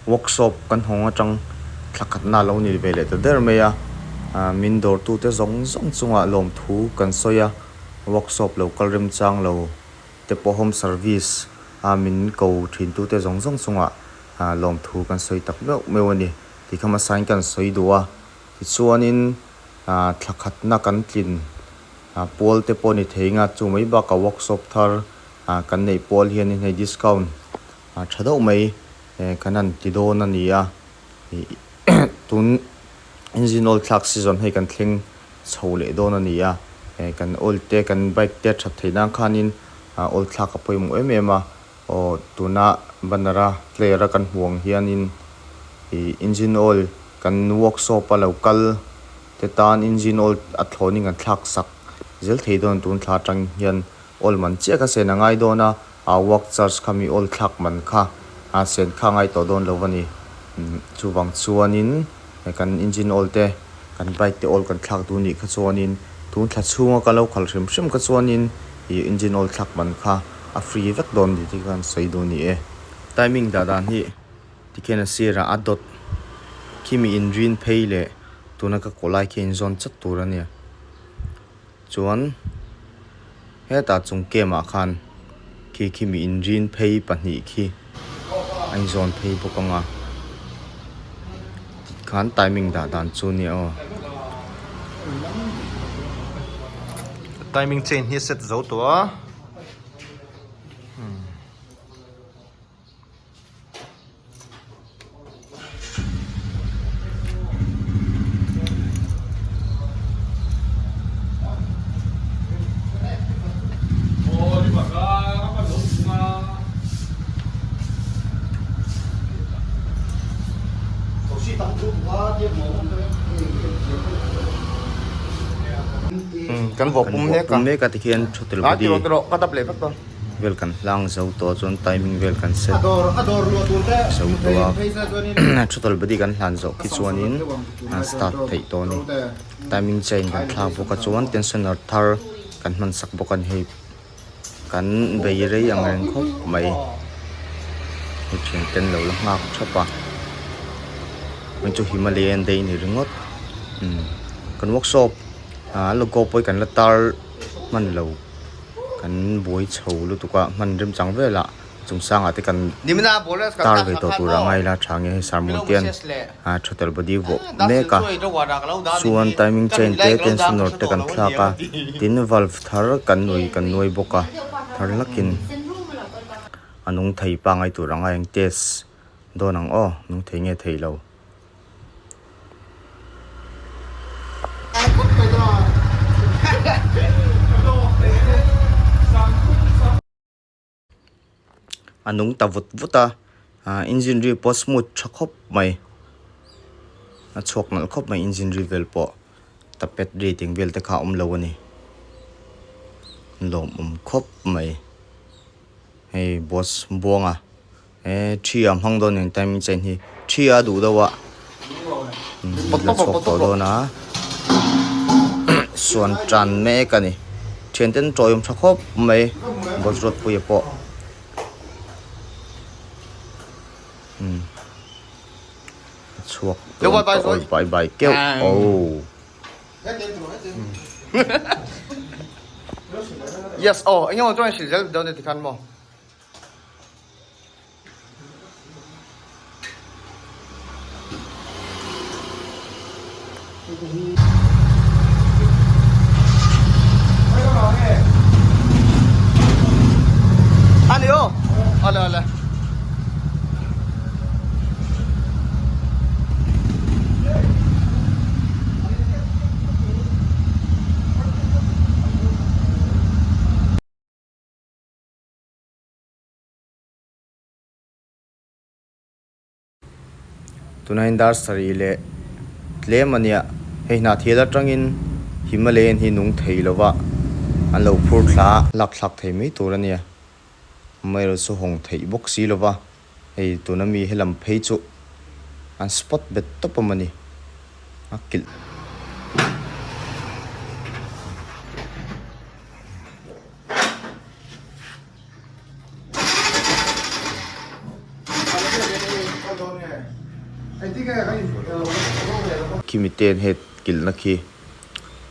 Workshop kan hawng atang thla khatna a lo ni ve leh ta der mai a, min dawrtute zawng zawng chungah lawmthu kan sawi a, workshop lo kal remchang lo te pawh home service a min ko thintute zawng zawng chungah lawmthu kan sawi tak meuh meuh a ni tih kha hmasain kan sawi duh a, tichuanin thla khatna kan tlin pual te pawh a ni thei anga chu mai bakah workshop thar kan neih pual hianin hei discount tha deuh mai. Kan han ti dawn a ni a, tun engine oil thlak season hei kan thleng chho leh dawn a ni a, kan oil te kan bike te that theih nan khanin oil thlak a pawimawh em em a, aw tuna banner a flare a kan hmuh ang hianin ih engine oil kan workshop a lo kal te tan engine oil a thlawnin kan thlak sak zel thei dawn tun thla atang hian oil man chiah kha sen a ngai dawn a. A work charge kha mi awl thlak man kha a sen kha ngai tawh dawn lo a ni. Chuvang chuanin kan engine oil te kan bike te oil kan thlak duh nih kha chuanin tun thla chhunga ka lo khal hrim hrim kha chuanin ih engine oil thlak man kha a free vek dawn ni tih khan sawi duh a ni e. Timing dah dan hi tikhian a sirah a dawt khi mi inrin phei leh tuna ka kawh lai khi a inzawn chat tur a nia. Chuan hetah chung camp ah khan khi khi mi inrin phei pahnih khi a inzawn phei bawk ang a tikhan timing dah dan chu nia aw. Timing chain hi a set zo tawh a. Kan vawh pum mek a. Kan vawh pum mek a tikhian thu tel body. Vel kan hlang zo tawh chuan timing vel kan set zo tawh a total body kan hlan zawh khi chuanin a start theih tawh a ni timing chain kan thlak bawk a chuan tensioner thar kan hman sak bawk a ni hei kan bei rei ang reng khawp mai hei thian ten lo la nghak thap a hei chu himalayan day ni ringawt umm kan workshop ah logo pawh hi kan la tar hman lo. Kan buai chho lutuk a, hman remchang velah chung sangah te kan tar ve tawh tur a ngai la tha nge hei sermon te an tha tel body vawh mek a chuan timing chain te tensioner te kan thlak a tin valve thar kan nui kan nuai bawk a thar hlakin a nung thei pangai tur a ngai ang test dawn ang aw nung thei nge thei lo. A nung ta vut vut a ah engine ri pawh smooth tha khawp mai a chhuak nalh khawp mai engine ri vel pawh tapet ri tih vel te kha a awm lo a ni lawmawm khawp mai hei boss buanga. He thi a hmang dawn eng timing chain hi thi a duh deuh a la chhuak tawh dawn a suan tan mek a ni thian ten tawiawm tha khawp mai boss road puia pawh umm a chhuak dawn tawh awi bai bai keuh oh. Yes oh eng emaw chuan hrilh zel dawn e tikhan maw. Ani aw ale ale. Tunah hian dar sarih leh tlem a nia hei hnah thil atangin Himalayan hi nung thei lova an lo phur thla a lak thlak thei mai tur a nia amaherawhchu chu hawng theih bawk si lova hei tuna mi helam phei chu an spot bet tawp awm a ni a kilh. Khimi te an het kilhna khi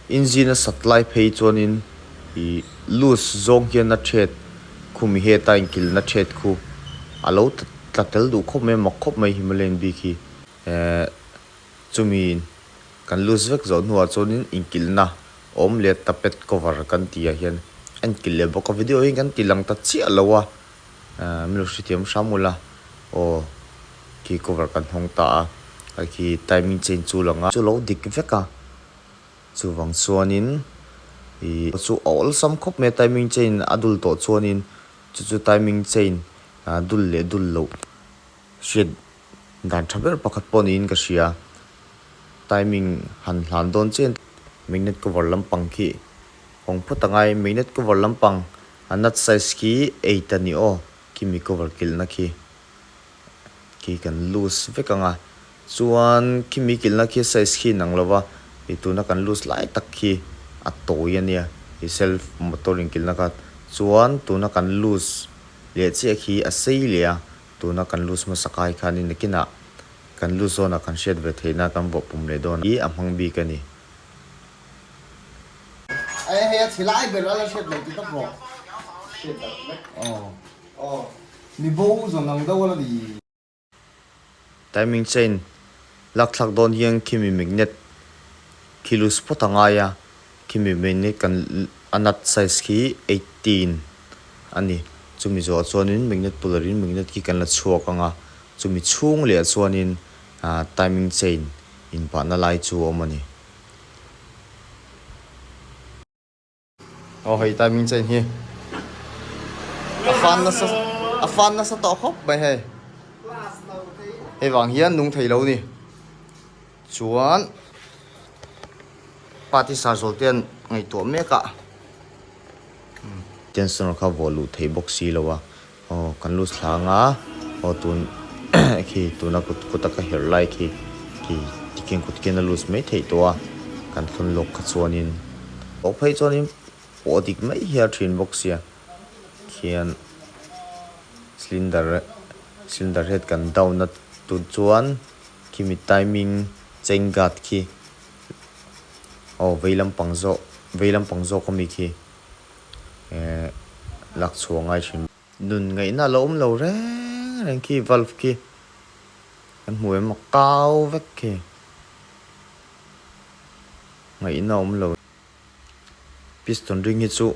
engine a sat lai phei chuanin ih loose zawng hian a thet khumi heta inkilhna thet khu a lo tla tel duh khawp mai a mak khawp mai Himalayan bik hi ehh chumi kan loose vek zawh hnuah chuanin inkilhna awm leh tapet cover kan tih ah hian a inkilh leh bawk a video hi kan ti lang ta chiah lo a. Ahh min lo hrethiam hram ula aw khi cover kan hawng ta a a khi timing chain chu lang a chu lo dik vek a chuvang chuanin ih chu a awlsam khawp mai a timing chain a dul tawh chuanin chu chu timing chain ah dul leh dul loh hriat dan tha ber pakhat pawh niin ka hria timing han hlan dawn chian magnet cover lampang khi hawng phawt a ngai magnet cover lampang. A nut size khi eight a ni aw, khi mi cover kilhna khi khi kan loose vek ang a, chuan khi mi kilhna khi size khi inang lo va, ih tuna kan loose lai tak khi a tawi a nia, ih self motor inkilhna kha, chuan tuna kan loose leh chiah khi a sei leh a, tuna kan loose hmasa kai khanin nakinah kan loose zawnah kan hriat ve theihna kan vuah pum leh dawn hi a hmang bik a ni. Hei a chhe lai ber a la hriat loh ti tawp rawh. Hriat loh vek. Aw. Aw. Mi bo zawn ang deuh a la ni. Timing chain lak thlak dawn hian khimi magnet khi loose phawt a ngai a, khimi magnet kan a nut size khi 18 a ni. Chumi zawhah chuanin magnet puller in magnet khi kan la chhuak ang a, chumi chhung leh ah chuanin timing chain inpahna lai chu a awm a ni. Aw hei timing chain hi a fan nasa a fan nasa tawh khawp mai hei hei vang hian nung thei lo ni chuan party sar zawl te an ngaihtuah mek a tension kha vuah luh theih bawk si lo a Aw kan lut thlang a, aw tun khi tuna kut kut a ka herh lai khi khi tikhian kut khian a lut mai theih tawh a, kan thlun lawk kha chuanin aw phei chuanin pawh dik mai hi a thin bawk sia khian cylinder cylinder head kan down a tun chuan khimi timing chain guard khi aw vei lampang zawk vei lampang zawk ami khi. Eh lak chhuah ngai thin. Nun ngaihna a lo awm lo reng reng khi valve khi kan hmu em a kau vek khi ngaihna a awm lo. Piston ring hi chu